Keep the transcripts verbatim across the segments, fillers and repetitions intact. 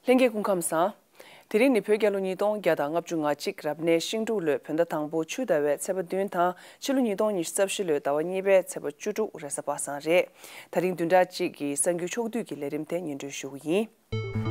ལྷན་རྒྱས་སྐུ་ཁམས་བཟང་། དེ་རིང་ནི་བོད་རྒྱལ་ལོ་ཉིས་སྟོང་བརྒྱ་དང་ལྔ་བཅུ་ང་གཅིག་རབ་གནས་ཤིང་འབྲུག་ལོའི་བོད་ཟླ་དང་པོ་ཆུ་ཟླ་བའི་ཚེས་པ་བདུན་དང་ཕྱི་ལོ་ཉིས་སྟོང་ཉི་ཤུ་རྩ་བཞི་ལོའི་ཟླ་བ་གཉིས་པའི་ཚེས་པ་བཅུ་དྲུག་རེས་གཟའ་པ་སངས་རེད། དེ་རིང་བདུན་ཕྲག་གཅིག་གི་གསར་འགྱུར་ཕྱོགས་བསྡུས་ཀྱི་ལས་རིམ་དེ་སྙན་སྒྲོན་ཞུ་གི་ཡིན།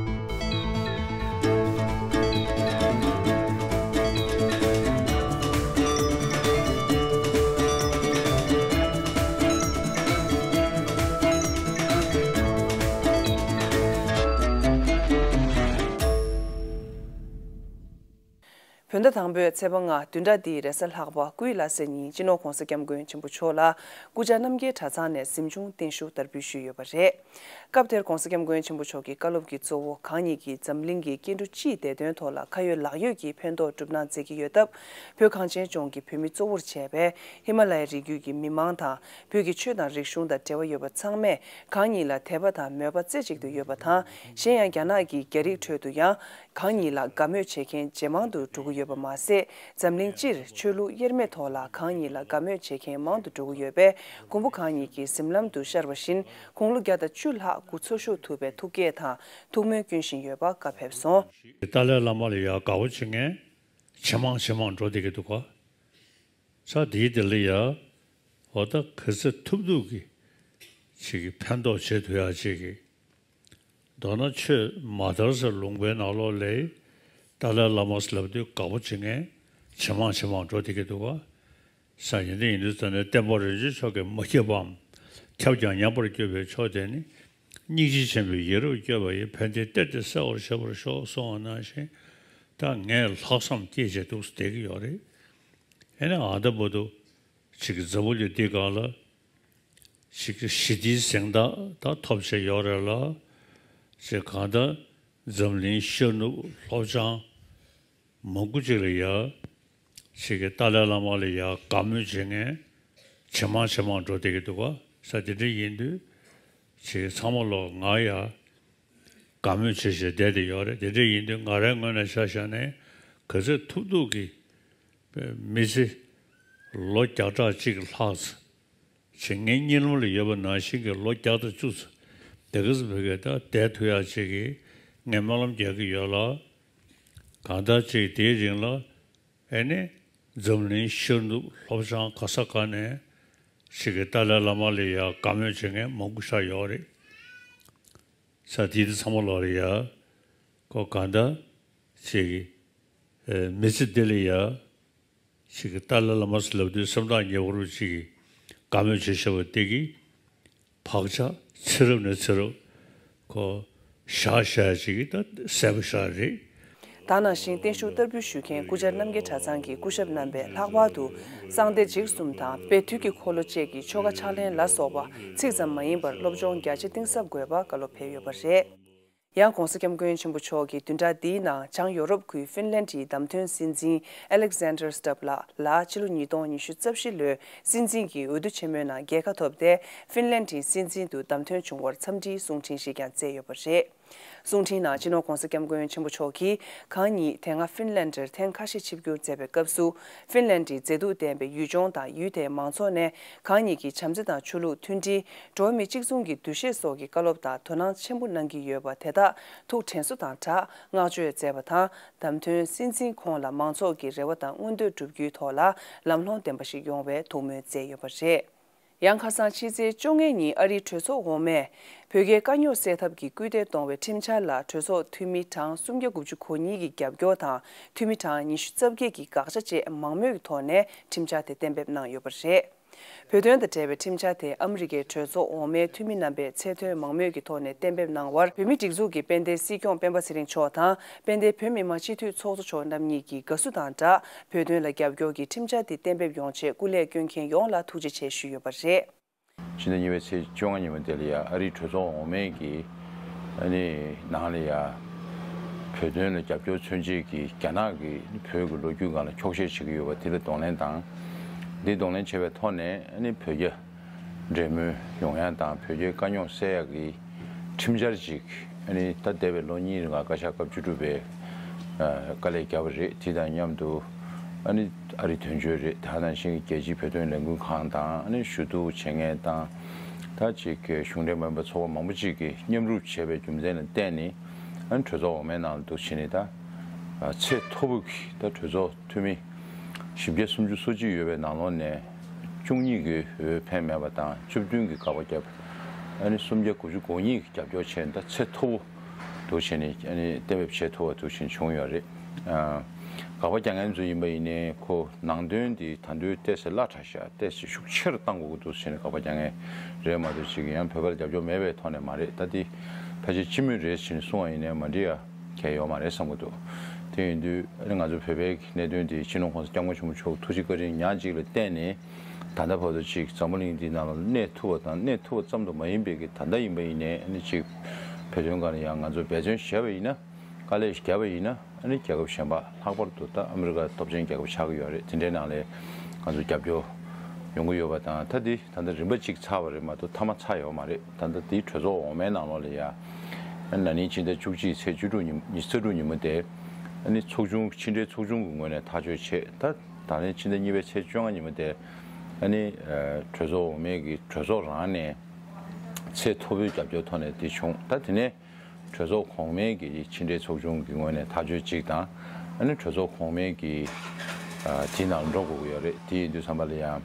བོད་ཟླ་དང་པོའི་ཚེས་པ་ལྔ་བདུན་ཕྲག་འདིའི་རེས་གཟའ་ལྷག་པ་སྐུའི་ལྷ་སའི་ཉིན་སྤྱི་ནོར་༧གོང་ས་༧སྐྱབས་མགོན་ཆེན་པོ་མཆོག་ལ་སྐུ་བཅར་རྣམ་རྒྱལ་གྲྭ་ཚང་ནས་གཟིམ་ཆུང་བརྟན་བཞུགས་དར་འབུལ་ཞུས་ཡོད་པ་རེད། སྐབས་དེར་༧གོང་ས་༧སྐྱབས་མགོན་ཆེན་པོ་མཆོག་གི་བཀའ་སློབ་ཀྱི་གཙོ་བོ་གང་ཉིད་ཀྱིས་འཛམ་གླིང་གི་སྐྱེ་འགྲོ་སྤྱིའི་བདེ་དོན་ཐོག་ལ་ཁ་ཡོད་ལག་ཡོད་ཀྱི་ཕན་ཐོགས་སྒྲུབ་གནང་མཛད་ཀྱི་ཡོད་སྟབས། བོད་གངས་ཅན་ལྗོངས་ཀྱི་བོད་མི་གཙོ་བོར་བྱས་པའི་ཧི་མ་ལ་ཡའི་རི་རྒྱུད་ཀྱི་མི་མང་དང་། བོད་ཀྱི་ཆོས་དང་རིག་གཞུང་དང་འབྲེལ་བ་ཡོད་པ་ཚང་མས་གང་ཉིད་ལ་དད་པ་དང་མོས་པ་རྩེ་གཅིག་ཏུ་ཡོད་པ་དང་། གཞན་ཡང་རྒྱ་ནག་གི་རྒྱ་རིགས་ཁྲོད་དུ་ཡང་གང་ཉིད་ལ་དགའ་མོས་བྱེད་མཁན་ཇེ་མང་དུ་འགྲོ་གི་ཡོད་པ་མ་ཟད། འཛམ་གླིང་སྤྱིར་ཆོས་ལུགས་དབྱེར་མེད་ཐོག་ལ་གང་ཉིད་ལ་དགའ་མོས་བྱེད་མཁན་མང་དུ་འགྲོ་གི་ཡོད་པས། མགོན་པོ་གང་ཉིད་ཀྱི་གཟིམ་ལམ་དུ་ཤར་བ་བཞིན་དགུང་ལོ་བརྒྱ་དང་བཅུ་ལྷག་སྐུ་འཚོ་བཞུགས་ཐུབ་པའི་ཐུགས་བསྐྱེད་དང་ཐུགས་སྨོན་སྐྱོན་བཞིན་ཡོད་པ་བཀའ་ཕེབས་སོང་། ཏཱ་ལའི་བླ་མ་ལ་ཡ་དགའ་པོ་བྱེད་མཁན་ཇེ་མང་ཇེ་མང་འགྲོ་བསྡད་ཀྱི་འདུག་ག་ས་དེའི་དེ་ལ་ཡ། འོ་ད་ག་ཚོད་ཐུབ་ཐུབ་ཀྱི་ཅིག་གི་ཕན་ཐོགས་བྱེད་ཐུབ་ཡག་ཅིག་གི་མདོར་ན་ཆོས་མ་དར་ས་ལུང་པའི་ནང་ལོགས་ལ་ཏཱ་ལའི་བླ་མ་ཟེར་ལབ་དུས་དགའ་པོ་བྱེད་མཁན་ཇེ་མང་ཇེ་མང་འགྲོ་བསྡད་ཀྱི་འདུག་ག་ས་ཡིན་དུས་ཡིན་དུས་ད་ནས་བསྟན་པ་རིན་ཆེན་མཆོག་གིས་མ་ཁྱབ་པའམ་ཁྱབ་ཀྱང་ཉམས་པར་གྱུར་པའི་ཕྱོགས་དེ་ནི། སྙིང་རྗེ་ཆེན་པོས་ཡིད་རབ་བསྐྱོད་པ་ཡིས་ཕན་བདེའི་གཏེར་དེ་གསལ་བར་བྱེད་པར་ཤོག་གསུངས་པ་ནང་བཞིན། ད་ངས་ལྷག་བསམ་སྐྱེས་བྱས་འདུག་སེ་བསྡད་ཀྱི་ཡོད་རེད། ཨེ་ནས་ཨ་ད་བར་དུ་ཅིག་གི་འཛམ་བུ་གླིང་འདི་སྒང་ལ་ཅིག་གི་ཞི་བདེའི་གཟེངས་རྟགས་ད་ཐོབ་བྱས་ཡོད་རེད་ལ། ཅིག་གང་ལྟར་འཛམ་གླིང་ཤར་ནུབ་ལྷོ་བྱང་མང་པོ་ཅིག་ལ་ཡ། ཅིག་གི་ཏཱ་ལའི་བླ་མ་ལ་ཡ་དགའ་མོས་བྱེད་མཁན་ཇེ་མང་ཇེ་མང་འགྲོ་བསྡད་ཀྱི་འདུག་ག་ས་དེ་འདྲ་ཡིན་དུས་ཅིག་ཚང་མ་ལོག་ང་ཡ་དགའ་མོས་བྱེད་བྱེད་བསྡད་དེ་ཡོད་རེད། དེ་འདྲ་ཡིན་དུས་ང་རའི་ངོས་ནས་ཆ་བཞག་ནས་ག་ཚོད་ཐུབ་ཐུབ་ཀྱི་མི་ཚེ་ལོ་བརྒྱ་ཕྲག་གཅིག་ལྷག་ཙམ་ཅིག་ངའི་གཉིད་ལམ་ལ་ཡོད་པ་ནང་བཞིན་གྱི་ལོ་བརྒྱ་དང་བཅུ་ཙམ་དེ་ག་ཙམ་བོད་སྐད་ད་བསྡད་ཐུབ་ཡག་ཅིག་གི་ངས་སྨོན་ལམ་རྒྱག་གི་ཡོད་ལ། གང་ལྟར་ཅིག་དེའི་རིང་ལ་ཨེ་ནི་འཛམ་གླིང་ཤར་ནུབ་ལྷོ་བྱང་ག་ས་ག་ནས་ཅིག་གི་ཏཱ་ལའི་བླ་མ་ལ་ཡ་དགའ་མོས་བྱེད་མཁན་མང་པོ་ཤར་ཡོད་རེད། ས་དེ་དེ་ཚང་མ་ལོག་ལ་ཡ་ཁོ་གང་ལྟར་ཅིག་གི་མི་ཚེ་འདི་ལ་ཡ། ཅིག་གི་ཏཱ་ལའི་བླ་མ་ཟེར་ལབ་དུས་སེམས་ཐག་ཉེ་བོར་ཅིག་གི་དགའ་མོས་བྱེད་ཤེས་པ་དེ་གི་བག་ཆགས་ཚེ་རབས་ནས་ཚེ་རབས་ཁོ་བཞག་བཞག་ཅིག་གི་ད་གསལ་པོ་ཤར་རེད། ད་ནང་བཞིན་བརྟན་བཞུགས་བསྟར་འབུལ་ཞུ་མཁན་སྐུ་བཅར་རྣམ་རྒྱལ་གྲྭ་ཚང་གི་སྐུ་ཞབས་རྣམ་པས་ལྷག་པར་དུ་གསང་བདེ་འཇིགས་གསུམ་དང་དཔལ་དུས་ཀྱི་འཁོར་ལོ་བཅས་ཀྱི་ཆོ་ག་ཕྱག་ལེན་ལ་སོགས་པ་ཚིག་ཙམ་མ་ཡིན་པར་སློབ་སྦྱོང་རྒྱ་ཆེ་གཏིང་ཟབ་དགོས་པ་བཀའ་སློབ་ཕེབས་ཡོད་པ་རེད། ཡང་༧གོང་ས་༧སྐྱབས་མགོན་ཆེན་པོ་མཆོག་གིས་བདུན་ཕྲག་འདིའི་ནང་བྱང་ཡོ་རོབ་ཁུལ་ཧྥིན་ལན་ཌིའི་བདམས་ཐོན་སྲིད་འཛིན་ཨ་ལེག་ཟན་ཌར་སྟབ་ལགས་ལ་ཕྱི་ལོ་ཉིས་སྟོང་ཉི་ཤུ་རྩ་བཞི་ལོའི་སྲིད་འཛིན་གྱི་འོས་བསྡུ་ཆེན་མོའི་ནང་རྒྱལ་ཁ་ཐོབ་སྟེ་ཧྥིན་ལན་ཌིའི་སྲིད་འཛིན་དུ་བདམས་ཐོན་བྱུང་བར་འཚམས་འདྲིའི་གསུང་འཕྲིན་ཞིག་ཀྱང་བསྩལ་ཡོད་པ་རེད། གསུང་འཕྲིན་ནང་སྤྱི་ནོར་༧གོང་ས་༧སྐྱབས་མགོན་ཆེན་པོ་མཆོག་གིས་གང་ཉིད་དེ་སྔ་ཧྥིན་ལན་ཌར་ཐེངས་ཁ་ཤས་ཆིབས་བསྒྱུར་མཛད་པའི་སྐབས་སུ་ཧྥིན་ལན་ཌིའི་མཛེས་སྡུག་ལྡན་པའི་ཡུལ་ལྗོངས་དང་ཡུལ་དེའི་མང་ཚོགས་ནས་གང་ཉིད་ཀྱི་བྱམས་བརྩེ་དང་ཆོས་ལུགས་མཐུན་སྒྲིལ། འགྲོ་བ་མི་གཅིག་མཚུངས་ཀྱི་འདུ་ཤེས་སོགས་ཀྱི་བཀའ་སློབ་དང་དོ་སྣང་ཆེན་པོ་གནང་གི་ཡོད་པ་དེ་དག་ཐུགས་དྲན་གསོ་དང་སྦྲགས་བསྔགས་བརྗོད་མཛད་པ་དང་། བདམས་ཐོན་སྲིད་འཛིན་ཁོང་ལ་མང་ཚོགས་ཀྱི་རེ་བ་དང་མངོན་འདོད་བསྒྲུབ་རྒྱུའི་ཐོག་ལ་ལམ་ལྷོང་ལྡན་པ་ཞིག་ཡོང་བའི་ཐུགས་སྨོན་བསྩལ་ཡོད་པ་རེད། ཡང་ཁ་སང་ཕྱི་ཚེས་བཅོ་ལྔ་ཉིན་ཨ་རིའི་གྲོས་ཚོགས་འོག་མས་བོད་རྒྱའི་དཀའ་རྙོག་སེལ་ཐབས་ཀྱི་སྐུལ་འདེད་གཏོང་བའི་ཁྲིམས་འཆར་ལ་གྲོས་ཚོགས་འཐུས་མི་གྲངས་སུམ་བརྒྱ་དགུ་བཅུ་གོ་གཉིས་ཀྱི་རྒྱབ་སྐྱོར་དང་འཐུས་མི་གྲངས་ཉི་ཤུ་རྩ་བརྒྱད་ཀྱི་དགག་བྱ་བཅས་མང་མོས་ཀྱི་ཐོག་ནས་ཁྲིམས་འཆར་དེ་གཏན་འབེབས་གནང་ཡོད་པ་རེད། བོད་དོན་དང་འབྲེལ་བའི་ཁྲིམས་འཆར་དེ་ཨ་མི་རི་ཀའི་གྲོས་ཚོགས་འོག་མའི་འཐུས་མི་རྣམ་པས་ཚད་མཐོའི་མང་མོས་ཀྱི་ཐོག་ནས་གཏན་འབེབས་གནང་བར། བོད་མིའི་སྒྲིག་འཛུགས་ཀྱི་དཔལ་ལྡན་སྲིད་སྐྱོང་སྤེན་པ་ཚེ་རིང་མཆོག་དང་དཔལ་ལྡན་བོད་མི་མང་སྤྱི་འཐུས་ཚོགས་གཙོ་མཆོག་རྣམ་གཉིས་ཀྱིས་དགའ་བསུ་དང་སྦྲགས་བོད་དོན་ལ་རྒྱབ་སྐྱོར་གྱི་ཁྲིམས་འཆར་དེ་གཏན་འབེབས་ཡོང་ཆེད་སྐུ་ལས་བསྐྱོན་མཁན་ཡོངས་ལ་ཐུགས་རྗེ་ཆེ་ཞུས་ཡོད་པ་རེད། ཕྱི་ཟླ་གཉིས་པའི་ཚེས་བཅོ་ལྔ་ཉིན་མོ་དེ་ལ་ཡ་ཨ་རིའི་གྲོས་ཚོགས་འོག་མའི་གི་ཨ་ནི་ནང་ལ་ཡ་བོད་དོན་ལ་རྒྱབ་སྐྱོར་མཚོན་ཆེད་ཀྱི་རྒྱ་ནག་གིས་བོད་ཀྱི་ལོ་རྒྱུས་སྒང་ལ་འཁྱོག་བཤད་བྱེད་ཀྱི་ཡོད་པ་དེ་ལ་གདོང་ལེན་དང་། འདི་གདོང་ལེན་བྱས་པའི་ཐོག་ནས་ཨ་ནི་བོད་རྒྱ་འབྲེལ་མོལ་ཡོང་ཡ་དང་བོད་རྒྱའི་དཀའ་རྙོག་སེལ་ཡ་གི་ཁྲིམས་འཆར་ཅིག་ཨ་ནི་ད་འདས་པའི་ལོ་གཉིས་རིང་ལ་བཀའ་ཤག་སྐབས་བཅུ་དྲུག་པས་ཨ་དཀའ་ལས་བརྒྱབ་པ་རེད། དེ་དང་མཉམ་དུ་ཨ་ནི་ཨ་རི་དོན་གཅོད་རེད། དེ་ནང་བཞིན་རྒྱལ་སྤྱིའི་བོད་དོན་ལས་འགུལ་ཁང་དང་ཨ་ནི་ཞུ་གཏུག་བྱེད་མཁན་དང་ད་ཅིག་གཞུང་འབྲེལ་མ་ཡིན་པ་ཚོགས་པ་མང་པོ་ཅིག་གིས་མཉམ་རུབ་བྱས་པའི་རྒྱུ་མཚན་ལ་བརྟེན་ནས་ ཨ་ནི་གྲོས་ཚོགས་འོག་མའི་ནང་ལ་འདུག་བྱས་ནས་ད་ཚད་མཐོ་པོ་གི་ད་གྲོས་ཚོགས་འཐུས་མི་བཞི་བརྒྱ་སུམ་ཅུ་སོ་གཅིག་ཡོད་པའི་ནང་ལོགས་ནས་བཅུ་གཉིས་ཀྱི་འོས་ཕན་མེད་པ་དང་བཅུ་བདུན་གྱི་དགག་པ་བརྒྱབ། ཨ་ནི་སུམ་བརྒྱ་དགུ་བཅུ་གོ་གཉིས་ཀྱི་རྒྱབ་སྐྱོར་བྱས་ནས་ད་ཚད་མཐོ་པོ་འདུག་བྱས་ནས་ཨ་ནི་གཏན་འབེབས་བྱེད་ཐུབ་པ་འདུག་བྱས་ནས་བྱུང་ཡོད་རེད། ཨ། དགག་པ་རྒྱག་མཁན་ཚོ་ཡིན་པ་ཡིན་ནའི་ཁོ་ནང་དོན་འདི་ད་དུང་ཏོག་ཙམ་སླ་དྲགས་ཤག་ཏོག་ཙམ་ཤུགས་ཆེ་རུ་བཏང་དགོས་ཀྱི་འདུག་ཟེར་ནས་དགག་པ་རྒྱག་མཁན་རེད་མ་གཏོགས་ཅིག་ཡང་བོད་པར་རྒྱབ་སྐྱོར་མེད་པའི་ཐོག་ནས་མ་རེད། ད་འདི་ཕལ་ཆེར་སྤྱི་མོས་རེད་ཟེར་ནས་གསུང་བ་ཡིན་ནའི་མ་འགྲིག་ཡ་གང་ཡོད་མ་རེད་བསམ་གྱི་འདུག་དེ་ཡིན་དུས་ཨ་ནི་ང་ཚོ་བོད་པའི་གནད་དོན་འདི་སྤྱི་ནོར་༸གོང་ས་༸སྐྱབས་མགོན་ཆེན་པོ་མཆོག་ཐུགས་རྗེ་བཀའ་དྲིན་ཉག་གཅིག་ལ་བརྟེན་ནས་ད་ལྟ་བར་དུ་ཅིག་འཛམ་བུ་གླིང་འདིའི་ནང་ལ་གནས་ཐུབ་པ་དང་གནས་ཐུབ་པ་ཙམ་དུ་མ་ཡིན་པའི་གི་ད་ལྟ་ཡིན་པ་ཡིན་ནའི་ཨ་ནི་ཅིག་བོད་དོན་སྒང་ལ་ཡང་ང་ཚོ་འབད་བརྩོན་བྱས་པ་ཡིན་ན། དཀའ་ལས་ཤིག་བརྒྱབ་པ་ཡིན་ན་ཨ་ནི་རྒྱལ་ཁབ་གཞན་པ་ལྷག་པར་དུ་ད་ཨ་མི་རི་ཀ་སྟོབས་ཆེན་རྒྱལ་ཁབ་ཆགས་ཀྱི་ཡོད་རེད། དེ་འདྲའི་ནང་ལ་ང་ཚོ་རྒྱབ་སྐྱོར་ཡོང་གི་ཡོད་པ་དང་། ད་འདི་ད་ལྟ་རིམ་པ་གཅིག་ཚར་བ་རེད་མ་གཏོགས་མཐའ་མ་ཚར་ཡོད་མ་རེད། ད་ལྟ་འདིའི་གྲོས་ཚོགས་འོག་མའི་ནང་ལོགས་ལ་ཡ་ཨ་ན་ནིང་ཕྱི་ཟླ་བཅུ་གཅིག་ཚེས་བཅུ་དྲུག་ཉིན་ཉི་ཤུ་རྩ་དྲུག་ཉིན་མོ་དེ་ཨ་ནི་ཚོགས་ཆུང་ཕྱི་འབྲེལ་ཚོགས་ཆུང་གི་ངོས་ནས་ཐག་གཅོད་བྱས། ད་ད་ནི་ཕྱི་ཟླ་གཉིས་པའི་ཚེས་བཅོ་ལྔ་ཉིན་མོ་དེ་ཨ་ནི་གྲོས་ཚོགས་འོག་མའི་གི་གྲོས་ཚོགས་རང་ནས་ཚད་མཐོ་པོའི་རྒྱབ་སྐྱོར་ཐོག་ནས་དེ་བྱུང་། ད་དེ་ནས། གྲོས་ཚོགས་གོང་མའི་གི་ཕྱི་འབྲེལ་ཚོགས་ཆུང་གི་ངོས་ནས་ཐག་གཅོད་གཅིག་དང་། ཨ་ནི་གྲོས་ཚོགས་གོང་མའི་གི་ཨ་དེའི་ནང་འགྲོ་དགོས་ཀྱི་ཡོད་རེད། དེ་ཡིན་དུས་ཙམ་པ་ལ་ཡང་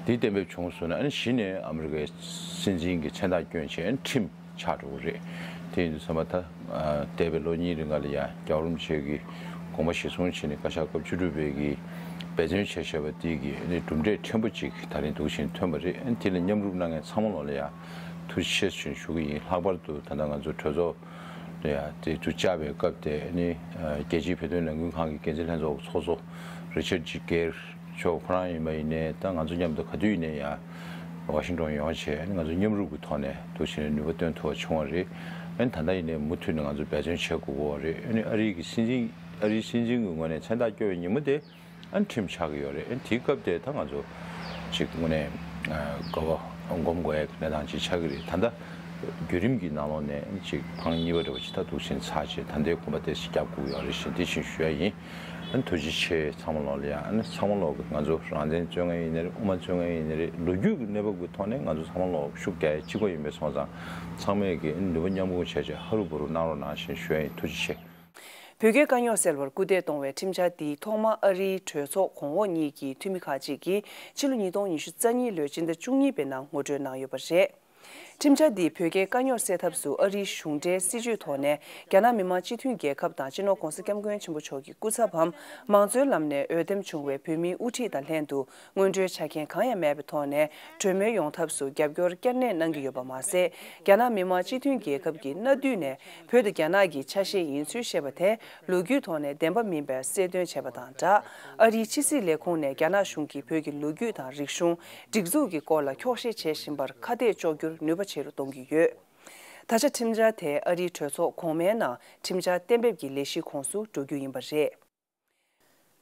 དེ་གཏན་འབེབས་བྱུང་སོང་ན་ཨ་ནི་གཞི་ནས་ཨ་མི་རི་ཀའི་སྲིད་འཛིན་གྱི་མཚན་རྟགས་བསྐྱོན་བྱས་ཨ་ནི་ཁྲིམས་ཆགས་འགྲོ་གི་རེད། དེ་ཡིན་དུས་ཙམ་པ་ད་ཨ་འདས་པའི་ལོ་གཉིས་རིང་ག་ལ་ཡང་རྒྱལ་བ་རིན་པོ་ཆེ་གི་དགོངས་པ་གཞིར་བཟུང་བྱས་ནས་བཀའ་ཤག་སྐབས་བཅུ་དྲུག་པའི་གི་འབད་བརྩོན་བྱས་བཞག་པ་དེ་གི་ཨ་ནི་གྲུབ་འབྲས་ཕྲན་བུ་ཅིག་ད་རིང་འདུག་བཞིན་ཐོན་པ་རེད། ཨ་ནི་དེ་ལ་མཉམ་རུབ་གནང་མཁན་ཚང་མ་ལོག་ལ་ཡང་ཐུགས་རྗེ་ཆེ་ཞུ་ཞུ་གི་ཡིན། ལྷག་པར་དུ་ད་ལྟ་ང་ཚོ་གྲོས་ཚོགས་ལ་ཡང་དེ་ཚོ་བཅར་བའི་སྐབས་དེ་ནི་ཨ་རྒྱལ་སྤྱིའི་བོད་དོན་ལས་འགུལ་ཁང་གི་འགན་འཛིན་ལྷན་ཚོགས་ཚོགས་གཙོ་རི་ཆར་ཌི་གྷེར་མཆོག་ཁོ་རང་ཡིན་པ་ཡིན་ནའི་ད་ང་ཚོ་མཉམ་དུ་ག་དུས་ཡིན་ནའི་ཡང་ཝ་ཤིང་ཊོན་ཡོང་བྱས་ང་ཚོ་མཉམ་རུབ་ཀྱི་ཐོག་ནས་འདུག་བྱས་ནས་ནུས་པ་བཏོན་ཐུབ་པ་བྱུང་བ་རེད། ཨ་ནི་ད་ལྟ་ཡིན་ནའི་མུ་མཐུད་ནས་ང་ཚོ་འབད་བརྩོན་བྱེད་དགོས་ཀྱི་ཡོད་རེད། ཨ་ནི་ཨ་རིའི་གི་སྲིད་འཛིན་ཨ་རིའི་སྲིད་འཛིན་གྱི་ངོས་ནས་མཚན་རྟགས་བསྐྱོན་པའི་ཉིན་མོ་དེ། ཨ་ནི་ཁྲིམས་ཆགས་ཀྱི་ཡོད་རེད། ཨ་ནི་དེའི་སྐབས་དེ་ད་ང་ཚོ་ཅིག་དངོས་གནས་ཨ་དགའ་བ་སྒོམ་དགོས་ཡ་གི་གནས་སྟངས་ཅིག་ཆགས་ཀྱི་རེད། ད་ལྟ་བརྒྱུད་རིམ་གྱི་ནང་ལོགས་ནས་ཨ་ནི་ཅིག་ཕང་གཉིས་པ་འདྲ་བོ་ཅིག་ད་འདུག་སེ་ཚར་བྱས་ད་ལྟའི་གོམ་པ་དེ་ཞིག་རྒྱབ་དགོས་ཀྱི་ཡོད་རེད་ཞེས་འདི་བཞིན་ཞུ་ཡ་ཡིན། ཨ་ནི་ཐུགས་རྗེ་ཆེ་ཚང་མ་ལོག་ལ་ཡ། ཨ་ནི་ཚང་མ་ལོག་གི་ང་ཚོ་རང་བཙན་རྩོད་མཁན་ཡིན་ནའི་རེད། དབུ་མ་རྩོད་མཁན་ཡིན་ནའི་རེད། ལོ་རྒྱུས་ཀྱི་གནས་བབ་ཀྱི་ཐོག་ནས་ང་ཚོ་ཚང་མ་ལོག་ཤུགས་རྒྱག་ཡ་གཅིག་པ་ཡིན་པས་སོང་ཙང་ཚང་མས་ཀྱི་ཨ་ནི་ནུས་པ་མཉམ་སྤུངས་བྱས་བྱས་ཧ་རུ་བུ་རུ་གནང་རོགས་གནང་ཞེས་ཞུ་ཡ་ཡིན། ཐུགས་རྗེ་ཆེ། བོད་རྒྱའི་དཀའ་རྙོག་སེལ་བར་སྐུལ་འདེད་གཏོང་བའི་ཁྲིམས་འཆར་འདིའི་ཐོག་མ་ཨ་རིའི་གྲོས་ཚོགས་གོང་འོག་གཉིས་ཀྱི་འཐུས་མི་ཁག་ཅིག་གིས་ཕྱི་ལོ་ཉིས་སྟོང་ཉི་ཤུ་རྩ་གཉིས་ལོའི་སྤྱི་ཟླ་བཅུ་གཉིས་པའི་ནང་ངོ་སྤྲོད་གནང་ཡོད་པ་རེད། ཁྲིམས་འཆར་འདིས་བོད་རྒྱའི་དཀའ་རྙོག་སེལ་ཐབས་སུ་ཨ་རིའི་གཞུང་འབྲེལ་སྲིད་ཇུས་ཐོག་ནས་རྒྱ་ནག་མི་དམངས་སྤྱི་མཐུན་རྒྱལ་ཁབ་དང་སྤྱི་ནོར་༸གོང་ས་༸སྐྱབས་མགོན་ཆེན་པོ་མཆོག་གི་སྐུ་ཚབ་བམ་མང་གཙོའི་ལམ་ནས་འོས་འདེམས་བྱུང་བའི་བོད་མིའི་དབུ་ཁྲིད་དང་ལྷན་དུ། སྔོན་འགྲོའི་ཆ་རྐྱེན་གང་ཡང་མེད་པའི་ཐོག་ནས་གྲོས་མོལ་ཡོང་ཐབས་སུ་རྒྱབ་སྐྱོར་བསྐྱར་ནན་གནང་གི་ཡོད་པ་མ་ཟད། རྒྱ་ནག་མི་དམངས་སྤྱི་མཐུན་རྒྱལ་ཁབ་ཀྱིས་གནའ་དུས་ནས་བོད་དང་རྒྱ་ནག་གི་ཆ་ཤས་ཡིན་ཚུལ་བཤད་པ་དེ་ལོ་རྒྱུས་ཐོག་ནས་བདེན་པ་མིན་པའི་གསལ་སྟོན་བྱས་པ་དང་སྦྲགས། ཨ་རིའི་ཕྱི་སྲིད་ལས་ཁུངས་ནས་རྒྱ་ནག་གཞུང་གིས་བོད་ཀྱི་ལོ་རྒྱུས་དང་རིག་གཞུང་། སྒྲིག་འཛུགས་ཀྱི་སྐོར་ལ་འཁྱོག་བཤད་བྱེད་བཞིན་པར་ཁ་གཏད་གཅོག་རྒྱུར་ནུས་པ་ཆེ་རུ་གཏོང་གི་ཡོད། ད་ཆ་ཁྲིམས་འཆར་དེ་ཨ་རིའི་གྲོས་ཚོགས་གོང་མའི་ནང་ཁྲིམས་འཆར་གཏན་འབེབས་ཀྱི་ལས་གཞི་ཁོངས་སུ་འགྲོ་རྒྱུ་ཡིན་པ་རེད།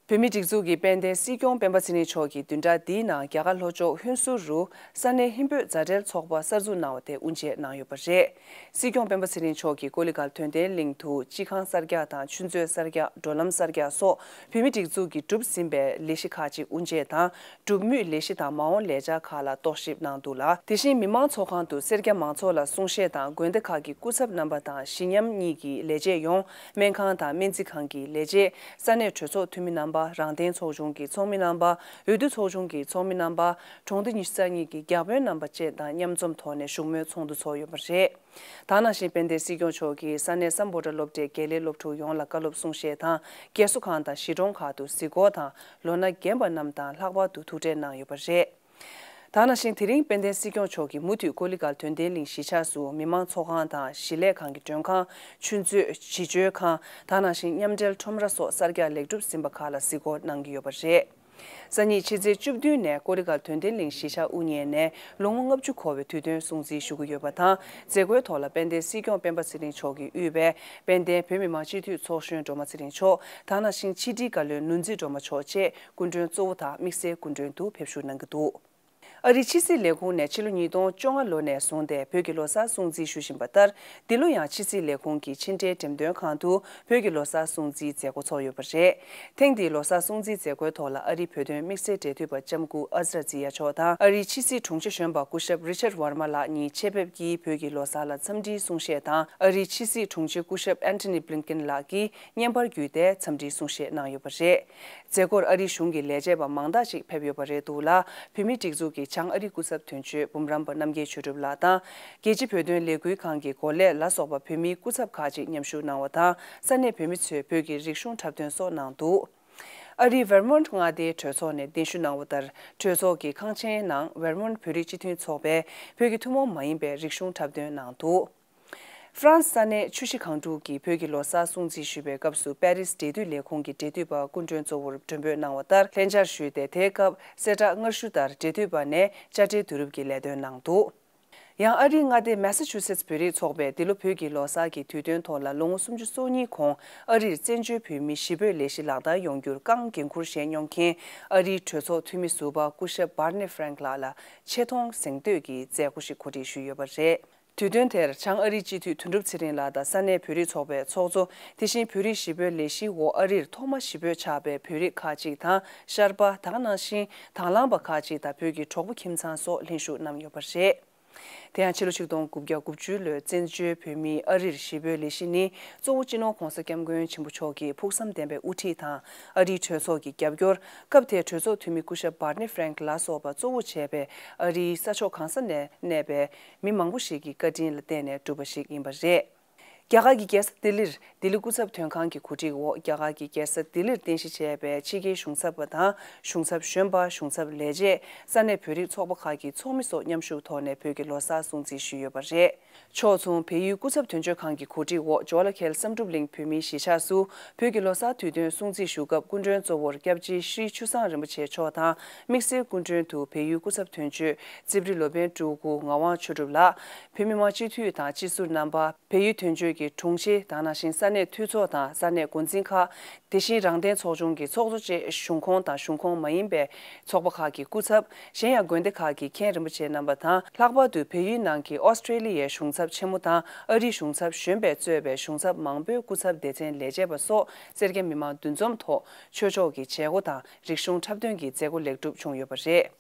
བོད་མིའི་སྒྲིག་འཛུགས་ཀྱི་དཔལ་ལྡན་སྲིད་སྐྱོང་སྤེན་པ་ཚེ་རིང་མཆོག་གིས་བདུན་ཕྲག་འདིའི་ནང་རྒྱ་གར་ལྷོ་ཕྱོགས་ཧུན་སུར་རུ་ས་གནས་ཧིན་བོད་མཛའ་འབྲེལ་ཚོགས་པ་གསར་འཛུགས་གནང་བ་དེ་དབུ་འབྱེད་གནང་ཡོད་པ་རེད། སྲིད་སྐྱོང་སྤེན་པ་ཚེ་རིང་མཆོག་གིས་ཀོ་ལི་གྷལ་དོན་ལྡན་གླིང་དུ་སྤྱི་ཁང་གསར་རྒྱག་དང་ཆུ་མཛོད་གསར་རྒྱག་འགྲོ་ལམ་གསར་རྒྱག་སོགས་བོད་མིའི་སྒྲིག་འཛུགས་ཀྱིས་སྒྲུབ་ཟིན་པའི་ལས་གཞི་ཁག་ཅིག་དབུ་འབྱེད་དང་སྒྲུབ་མུས་ལས་གཞི་དང་མ་འོངས་ལས་འཆར་ཁག་ལ་རྟོག་ཞིབ་གནང་འདུག་ལ། དེ་བཞིན་མི་མང་ཚོགས་ཁང་དུ་སེར་སྐྱ་མང་ཚོགས་ལ་གསུང་བཤད་དང་དགོན་སྡེ་ཁག་གི་སྐུ་ཚབ་རྣམ་པ་དང་གཞི་མཉམ་གཉིས་ཀྱི་ལས་བྱེད་ཡོངས། སྨན་ཁང་དང་སྨན་རྩིས་ཁང་གི་ལས་བྱེད། ས་གནས་གྲོས་ཚོགས་འཐུས་མི་རྣམ་པ། རང་བདེན་ཚོགས་ཆུང་གི་ཚོགས་མི་རྣམ་པ། འོས་བསྡུ་ཚོགས་ཆུང་གི་ཚོགས་མི་རྣམ་པ། གྲོང་སྡེ་ཉི་ཤུ་རྩ་གཉིས་ཀྱི་བརྒྱ་དཔོན་རྣམ་པ་བཅས་དང་མཉམ་འཛོམས་ཐོག་ནས་བཞུགས་མོལ་ཚོགས་འདུ་ཚོགས་ཡོད་པ་རེད། ད་ནང་བཞིན་དཔལ་ལྡན་སྲིད་སྐྱོང་མཆོག་གིས་ས་གནས་སམ་བྷོ་ཊ་སློབ་གྲྭའི་དགེ་ལས་སློབ་ཕྲུག་ཡོངས་ལ་བཀའ་སློབ་གསུང་བཤད་དང་རྒས་གསོ་ཁང་དང་གཞིས་གྲོང་ཁག་ཏུ་གཟིགས་སྐོར་དང་ལོ་ན་རྒན་པ་རྣམས་དང་ལྷག་པར་དུ་ཐུག་འཕྲད་གནང་ཡོད་པ་རེད། ད་ནང་བཞིན་དེ་རིང་དཔལ་ལྡན་སྲིད་སྐྱོང་མཆོག་གིས་མུ་མཐུད་ཀོ་ལི་གྷལ་དོན་ལྡན་གླིང་གཞིས་ཆགས་སུ་མི་མང་ཚོགས་ཁང་དང་གཞིས་ལས་ཁང་གི་མགྲོན་ཁང་། ཆུ་མཛོད། བྱིས་བཅོལ་ཁང་། ད་ནང་བཞིན་མཉམ་འབྲེལ་ཁྲོམ་ར་སོགས་གསར་རྒྱག་ལེགས་གྲུབ་ཟིན་པ་ཁག་ལ་གཟིགས་སྐོར་གནང་གི་ཡོད་པ་རེད། སང་ཉིན་ཕྱི་ཚེས་བཅུ་བདུན་ནས་ཀོ་ལི་གྷལ་དོན་ལྡན་གླིང་གཞིས་ཆགས་དབུ་བརྙེས་ནས་ལོ་ངོ་ལྔ་བཅུ་འཁོར་བའི་དུས་སྟོན་སྲུང་བརྩི་ཞུ་གི་ཡོད་པ་དང་། མཛད་སྒོའི་ཐོག་ལ་དཔལ་ལྡན་སྲིད་སྐྱོང་སྤེན་པ་ཚེ་རིང་མཆོག་གིས་དབུས་པའི་དཔལ་ལྡན་བོད་མི་མང་སྤྱི་འཐུས་ཚོགས་གཞོན་སྒྲོལ་མ་ཚེ་རིང་མཆོག་ད་ནང་བཞིན་ཕྱི་དྲིལ་བཀའ་བློན་ནོར་འཛིན་སྒྲོལ་མ་མཆོག་བཅས་སྐུ་མགྲོན་གཙོ་བོ་དག་དམིགས་བསལ་སྐུ་མགྲོན་དུ་ཕེབས་ཞུགས་གནང་གི་འདུག་ཨ་རིའི་ཕྱི་སྲིད་ལས་ཁུངས་ནས་ཕྱི་ལོ་ཉིས་སྟོང་བཅོ་ལྔ་ལོ་ནས་བཟུང་སྟེ་བོད་ཀྱི་ལོ་གསར་སྲུང་བརྩི་ཞུ་བཞིན་པ་ལྟར། འདི་ལོ་ཡང་ཕྱི་སྲིད་ལས་ཁུངས་ཀྱི་ཕྱི་འབྲེལ་འགྲེམས་སྟོན་ཁང་དུ་བོད་ཀྱི་ལོ་གསར་སྲུང་བརྩིའི་མཛད་སྒོ་ཚོགས་ཡོད་པ་རེད། ཐེངས་འདིའི་ལོ་གསར་སྲུང་བརྩིའི་མཛད་སྒོའི་ཐོག་ལ་ཨ་རིའི་བོད་དོན་དམིགས་བསལ་འབྲེལ་མཐུད་པ་ལྕམ་སྐུ་ཨ་ཛ་ར་ཛི་ཡ་མཆོག་དང་། ཨ་རིའི་ཕྱི་སྲིད་དྲུང་ཆེ་གཞོན་པ་སྐུ་ཞབས་རི་ཆར་ཝར་མ་ལགས་གཉིས་ཆེད་ཕེབས་ཀྱིས་བོད་ཀྱི་ལོ་གསར་ལ་འཚམས་འདྲིའི་གསུང་བཤད་དང་། ཨ་རིའི་ཕྱི་སྲིད་དྲུང་ཆེ་སྐུ་ཞབས་ཨན་ཐོ་ནི་བྷི་ལིན་ཀེན་ལགས་ཀྱིས་བརྙན་པར་བརྒྱུད་དེ་འཚམས་འདྲིའི་གསུང་བཤད་གནང་ཡོད་པ་རེད། མཛད་སྒོར་ཨ་རིའི་གཞུང་གི་ལས་བྱེད་པ་མང་དག་ཅིག་ཕེབས་ཡོད་པ་རེད་འདུག་ལ། བོད་མིའི་སྒྲིག་འཛུགས་ཀྱི་བྱང་ཨ་རིའི་སྐུ་ཚབ་དོན་གཅོད་འབུམ་རམས་པ་རྣམ་རྒྱལ་ཆོས་གྲུབ་ལགས་དང་། རྒྱལ་སྤྱི་བོད་དོན་ལས་འགུལ་ཁང་གི་འགོ་ལས་ལ་སོགས་པ་བོད་མིའི་སྐུ་ཚབ་ཁག་ཅིག་མཉམ་ཞུགས་གནང་བ་དང་། ས་གནས་བོད་མི་ཚོས་བོད་ཀྱི་རིག་གཞུང་འཁྲབ་སྟོན་སོགས་གནང་འདུག་ཨ་རིའི་ཝེར་མོན་ཊི་མངའ་སྡེའི་གྲོས་ཚོགས་ནས་གདན་ཞུ་གནང་བ་ལྟར། གྲོས་ཚོགས་ཀྱི་ཁང་ཆེན་ནང་ཝེར་མོན་ཊི་བོད་རིགས་སྤྱི་མཐུན་ཚོགས་པས་བོད་ཀྱི་ཐུན་མོང་མ་ཡིན་པའི་རིག་གཞུང་འཁྲབ་སྟོན་གནང་འདུག་ཧྥ་རན་སི་ས་གནས་ཆུ་བཞི་སྒང་དྲུག་གིས་བོད་ཀྱི་ལོ་གསར་སྲུང་བརྩི་ཞུ་བའི་སྐབས་སུ། པེ་རིས་འབྲེལ་མཐུད་ལས་ཁུངས་ཀྱི་འབྲེལ་མཐུད་པ་སྐུ་མགྲོན་གཙོ་བོར་མགྲོན་འབོད་གནང་བ་ལྟར། ལྷན་བཅར་ཞུས་ཏེ། དེའི་སྐབས་གསལ་བསྒྲགས་སྔ་ཤོས་ལྟར། འབྲེལ་མཐུད་པ་ནས་དཔྱ་ཁྲལ་བསྡུ་རུབ་ཀྱི་ལས་དོན་གནང་འདུག་ཡང་ཨ་རིའི་མངའ་སྡེ་མེ་ས་ཆུ་སེ་ཊི་བོད་རིགས་ཚོགས་པས་འདི་ལོ་བོད་ཀྱི་ལོ་གསར་གྱི་དུས་སྟོན་ཐོག་ལ། ལོ་ངོ་སུམ་ཅུ་སོ་གཉིས་གོང་ཨ་རིར་བཙན་བྱོལ་བོད་མིའི་གཞིས་སྤོས་ལས་གཞི་ལག་བསྟར་ཡོང་རྒྱུར་རྐང་འགན་འཁུར་བཞེས་མྱོང་མཁན་ཨ་རིའི་གྲོས་ཚོགས་འཐུས་མི་ཟུར་པ་སྐུ་ཞབས་བྷར་ནེ་ཧྥ་རེང་ལགས་ལ་ཆེ་མཐོང་གཟེངས་བསྟོད་ཀྱི་མཛད་སྒོ་ཞིག་གོ་སྒྲིག་ཞུས་ཡོད་པ་རེད། དུས་སྟོན་དེར་བྱང་ཨ་རིའི་སྤྱི་འཐུས་དོན་གྲུབ་ཚེ་རིང་ལགས་དང་། ས་གནས་བོད་རིགས་ཚོགས་པའི་ཚོགས་གཙོ། དེ་བཞིན་བོད་རིགས་གཞིས་སྤོའི་ལས་གཞིའི་འོག་ཨ་རིར་ཐོག་མ་གཞིས་སྤོས་ཆགས་པའི་བོད་རིགས་ཁག་ཅིག་དང་། ཤར་པ། དེ་ག་ནང་བཞིན་དང་བླངས་པ་ཁག་ཅིག་དང་། བོད་ཀྱི་གྲོགས་པོ་ཁྱིམ་ཚང་སོགས་ལྷན་ཞུགས་གནང་ཡོད་པ་རེད། དེ་ཡང་ཕྱི་ལོ་ཆིག་སྟོང་དགུ་བརྒྱ་དགུ་བཅུ་ལོའི་བཙན་བྱོལ་བོད་མིའི་ཨ་རིར་གཞིས་སྤོའི་ལས་གཞི་ནི། གཙོ་བོ་སྤྱི་ནོར་༧གོང་ས་༧སྐྱབས་མགོན་ཆེན་པོ་མཆོག་གི་ཕུགས་བསམ་ལྡན་པའི་དབུ་ཁྲིད་དང་། ཨ་རིའི་གྲོས་ཚོགས་ཀྱི་རྒྱབ་སྐྱོར། སྐབས་དེའི་གྲོས་ཚོགས་འཐུས་མི་སྐུ་ཞབས་བྷར་ནེ་ཧྥ་རེང་ལགས་སོགས་པ་གཙོ་བོ་བྱས་པའི་ཨ་རིའི་ས་ཕྱོགས་གང་ས་ནས་གནས་པའི་མི་མང་པོ་ཞིག་གི་བཀའ་དྲིན་ལ་བརྟེན་ནས་གྲུབ་པ་ཞིག་ཡིན་པ་རེད། རྒྱ་གར་གྱི་རྒྱལ་ས་ལྡི་ལིར་ལྡི་ལི་སྐུ་ཚབ་དོན་ཁང་གི་གོ་སྒྲིག་འོག་རྒྱ་གར་གྱི་རྒྱལ་ས་ལྡི་ལིར་རྟེན་གཞི་བྱས་པའི་ཕྱི་རྒྱལ་གཞུང་ཚབ་པ་དང་། གཞུང་ཚབ་གཞོན་པ། གཞུང་ཚབ་ལས་བྱེད། ས་གནས་བོད་རིགས་ཚོགས་པ་ཁག་གི་ཚོགས་མི་སོགས་མཉམ་ཞུགས་ཐོག་ནས་བོད་ཀྱི་ལོ་གསར་སྲུང་བརྩི་ཞུས་ཡོད་པ་རེད། ཕྱོགས་མཚུངས་བལ་ཡུལ་སྐུ་ཚབ་དོན་གཅོད་ཁང་གི་གོ་སྒྲིག་འོག་ཇོ་ལ་ཁེལ་བསམ་གྲུབ་གླིང་བོད་མིའི་གཞིས་ཆགས་སུ་བོད་ཀྱི་ལོ་གསར་དུས་སྟོན་སྲུང་བརྩི་ཞུ་སྐབས། སྐུ་མགྲོན་གཙོ་བོར་སྐྱབས་རྗེ་ཤྲི་ཆུ་བཟང་རིན་པོ་ཆེ་མཆོག་དང་། དམིགས་བསལ་སྐུ་མགྲོན་དུ་བལ་ཡུལ་སྐུ་ཚབ་དོན་གཅོད་རྩིབ་རི་ལོ་པཎ་སྤྲུལ་སྐུ་ངག་དབང་ཆོས་གྲུབ་ལགས། བོད་མི་མང་སྤྱི་འཐུས་དང་སྤྱི་ཟུར་རྣམ་པ། བལ་ཡུལ་དོན་གཅོད་ཀྱི་དྲུང་ཆེ། དེ་ག་ནང་བཞིན་ས་གནས་འཐུས་ཚོགས་དང་ས་གནས་འགོ་འཛིན་ཁག། དེ་བཞིན་རང་བདེན་ཚོགས་ཆུང་གི་ཚོགས་གཙོ་བཅས་གཞུང་ཁོངས་དང་གཞུང་ཁོངས་མ་ཡིན་པའི་ཚོགས་པ་ཁག་གི་སྐུ་ཚབ། གཞན་ཡང་དགོན་སྡེ་ཁག་གི་མཁན་རིན་པོ་ཆེ་རྣམ་པ་དང་། ལྷག་པར་དུ་བལ་ཡུལ་ནང་གི་ཨོ་སི་ཀྲེ་ལི་ཡའི་གཞུང་ཚབ་ཆེན་མོ་དང་། ཨ་རིའི་གཞུང་ཚབ་གཞོན་པས་གཙོས་པའི་གཞུང་ཚབ་མང་པོའི་སྐུ་ཚབ་སྡེ་ཚན་ལས་བྱེད་པ་སོགས་སེར་སྐྱ་མི་མང་འདུ་འཛོམས་ཐོག་ཆོས་ཕྱོགས་ཀྱི་བྱེད་སྒོ་དང་རིག་གཞུང་འཁྲབ་སྟོན་གྱི་མཛད་སྒོ་ལེགས་གྲུབ་བྱུང་ཡོད་པ་རེད།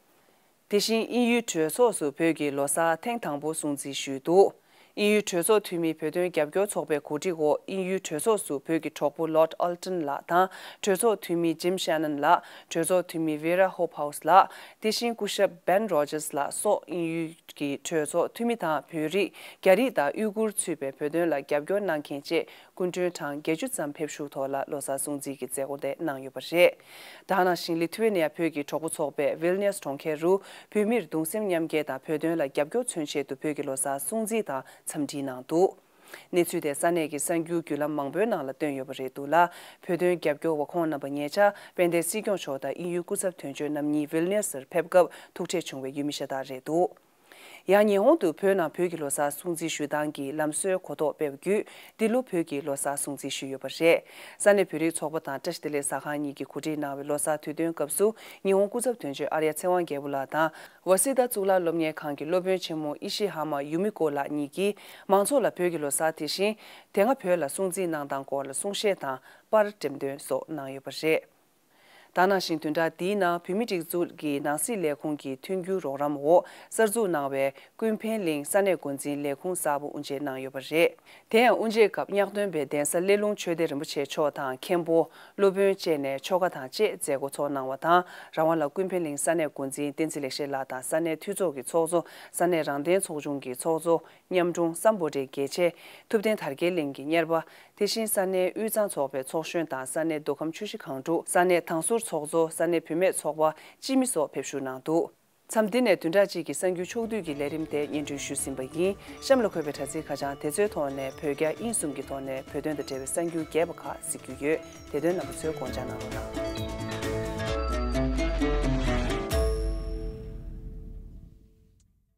དེ་བཞིན་དབྱིན་ཡུལ་གྲོས་ཚོགས་སུ་བོད་ཀྱི་ལོ་གསར་ཐེངས་དང་པོ་སྲུང་བརྩི་ཞུས་འདུག་དབྱིན་ཡུལ་གྲོས་ཚོགས་འཐུས་མི་བོད་དོན་རྒྱབ་སྐྱོར་ཚོགས་པའི་གོ་སྒྲིག་འོག་དབྱིན་ཡུལ་གྲོས་ཚོགས་སུ་བོད་ཀྱི་གྲོགས་པོ་Lord Alton་ལགས་དང་། གྲོས་ཚོགས་འཐུས་མི་Jim Shannon ལགས། གྲོས་ཚོགས་འཐུས་མི་Vera Hobhouse ལགས། དེ་བཞིན་སྐུ་ཞབས་Ben Rogers ལགས་སོགས་དབྱིན་ཡུལ་གྱི་གྲོས་ཚོགས་འཐུས་མི་དང་། བོད་རིགས། རྒྱ་རིགས་དང་། ཨུའུ་གུར་ཚུད་པའི་བོད་དོན་ལ་རྒྱབ་སྐྱོར་གནང་མཁན་བཅས། སྐུ་མགྲོན་གྲངས་བརྒྱད་ཅུ་ཙམ་ཕེབས་ཞུགས་ཐོག་ལ་ལོ་གསར་སྲུང་བརྩི་གི་མཛད་སྒོ་དེ་གནང་ཡོད་པ་རེད། དེ་ག་ནང་བཞིན་ལི་ཐུ་ཝེ་ནི་ཡ་བོད་ཀྱི་གྲོགས་པོ་ཚོགས་པས་ཝིལ་ནིས་གྲོང་ཁྱེར་རུ་བོད་མིར་གདུང་སེམས་མཉམ་སྐྱེད་དང་བོད་དོན་ལ་རྒྱབ་སྐྱོར་མཚོན་ཆེད་དུ་བོད་ཀྱི་ལོ་གསར་སྲུང་བརྩི་དང་འཚམས་འདྲི་གནང་འདུག་གནས་ཚུལ་དེ་ས་གནས་ཀྱི་གསར་འགྱུར་བརྒྱུད་ལམ་མང་པོའི་ནང་ལ་བཏོན་ཡོད་པ་རེད་འདུག་ལ། བོད་དོན་རྒྱབ་སྐྱོར་བ་ཁོང་རྣམ་པ་ཉེ་ཆར་དཔལ་ལྡན་སྲིད་སྐྱོང་མཆོག་དང་དབྱིན་ཡུལ་སྐུ་ཚབ་དོན་གཅོད་རྣམ་གཉིས་ཝིལ་ནིས་སར་ཕེབས་སྐབས་ཐུག་འཕྲད་བྱུང་བའི་ཡུལ་མི་ཤ་སྟག་རེད་འདུག་ཡང་ཉི་ཧོང་དུ་བོད་ནང་བོད་ཀྱི་ལོ་གསར་སྲུང་བརྩི་ཞུ་སྟངས་ཀྱི་ལམ་སྲོལ་གོ་རྟོགས་སྤེལ་བ་བརྒྱུད། འདི་ལོ་བོད་ཀྱི་ལོ་གསར་སྲུང་བརྩི་ཞུས་ཡོད་པ་རེད། ས་གནས་བོད་རིགས་ཚོགས་པ་དང་བཀྲ་ཤིས་བདེ་ལེགས་ཟ་ཁང་གཉིས་ཀྱིས་གོ་སྒྲིག་གནང་བའི་ལོ་གསར་དུས་སྟོན་སྐབས་སུ། ཉི་ཧོང་སྐུ་ཚབ་དོན་གཅོད་ཨརྱ་ཚེ་དབང་རྒྱལ་པོ་ལགས་དང་། ཝ་སི་ཏཱ་གཙུག་ལག་སློབ་གཉེར་ཁང་གི་སློབ་དཔོན་ཆེན་མོ་ཨི་ཤི་ཧ་མ་ཡུ་མི་ཀོ་ལགས་གཉིས་ཀྱིས། མང་ཚོགས་ལ་བོད་ཀྱི་ལོ་གསར། དེ་བཞིན་དེ་སྔ་བོད་ལ་སྲུང་བརྩི་གནང་སྟངས་སྐོར་ལ་གསུང་བཤད་དང་། པར་འགྲེམས་སྟོན་སོགས་གནང་ཡོད་པ་རེད། ད་ནང་བཞིན་བདུན་ཕྲག་འདིའི་ནང་བོད་མིའི་སྒྲིག་འཛུགས་ཀྱི་ནང་སྲིད་ལས་ཁུངས་ཀྱི་མཐུན་འགྱུར་རོགས་རམ་འོག་གསར་འཛུགས་གནང་བའི་ཀུན་ཕན་གླིང་ས་གནས་འགོ་འཛིན་ལས་ཁུངས་གསར་པ་དབུ་འབྱེད་གནང་ཡོད་པ་རེད། དེ་ཡང་དབུ་འབྱེད་སྐབས་གཉགས་སྟོན་པའི་གདན་ས་སླེ་ལུང་ཆོས་སྡེ་རིན་པོ་ཆེ་མཆོག་དང་། མཁན་པོ། སློབ་དཔོན་བཅས་ནས་ཆོ་ག་དང་བཅས་མཛད་སྒོ་ཚོགས་གནང་བ་དང་། རང་དབང་ལ་ཀུན་ཕན་གླིང་ས་གནས་འགོ་འཛིན་བསྟན་འཛིན་ལེགས་བཤད་ལགས་དང་། ས་གནས་འཐུས་ཚོགས་ཀྱི་ཚོགས་གཙོ། ས་གནས་རང་བདེན་ཚོགས་ཆུང་གི་ཚོགས་གཙོ། ཉམ་དྲུང་སམ་བྷོ་ཊའི་དགེ་ཆེ། ཐུབ་བསྟན་དར་རྒྱས་གླིང་གི་གཉེར་པ། དེ་བཞིན་ས་གནས་དབུས་གཙང་ཚོགས་པའི་ཚོགས་གཞོན་དང་། ས་གནས་མདོ་ཁམས་ཆུ་བཞི་སྒང་དྲུག་ས་གནས་དྭང་ཟུར་ཚོགས་གཙོ། ས་གནས་བུད་མེད་ཚོགས་པ་སྤྱི་མི་སོགས་ཕེབས་ཞུགས་གནང་འདུག་མཚམས་འདི་ནས་བདུན་ཕྲག་གཅིག་གི་གསར་འགྱུར་ཕྱོགས་བསྡུས་ཀྱི་ལས་རིམ་དེ་སྙན་སྒྲོན་ཞུས་ཟིན་པ་ཡིན། གཤམ་ལ་འཁོད་པའི་དྲ་ཚིགས་ཁ་བྱང་དེ་ཚོའི་ཐོག་ནས་བོད་རྒྱ་དབྱིན་གསུམ་གྱི་ཐོག་ནས་བོད་དོན་དང་འབྲེལ་བའི་གསར་འགྱུར་རྒྱས་པ་ཁག་གཟིགས་རྒྱུ་ཡོད། དེ་དོན་རྣམ་པ་ཚོས་དགོངས་འཇགས་གནང་རོགས་གནང་།